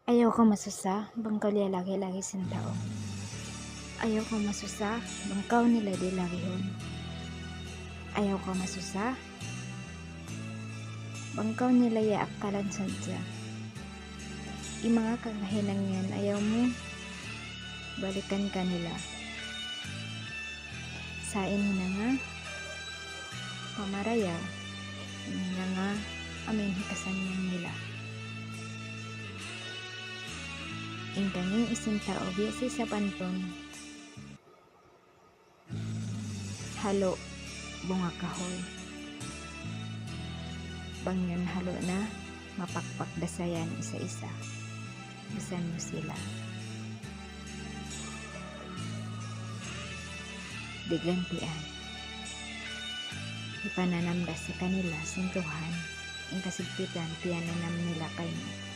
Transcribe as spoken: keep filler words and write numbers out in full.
Ayaw kaw masusa, bang kaw liyalagi-lagi sin tau. Ayaw kaw masusa, bang kaw nila di' lagihun. Ayaw kaw masusa, bang kaw nila iyaakkalan sadja. In manga kakahinang yan, ayaw mu balikan kanila. Sa' in hinanga, pamarayaw, in hinanga, amu in hikasannyang nila. In kami isin tau biya' sin sapantun, halu' bunga kahuy. Bang yan halu' na, mapakpak da sa yan isa-isa. Bisan mu sila. Di' gantian. Hipananam da sa kanila sin Tuhan in kasigpitan piyananam nila kaymu.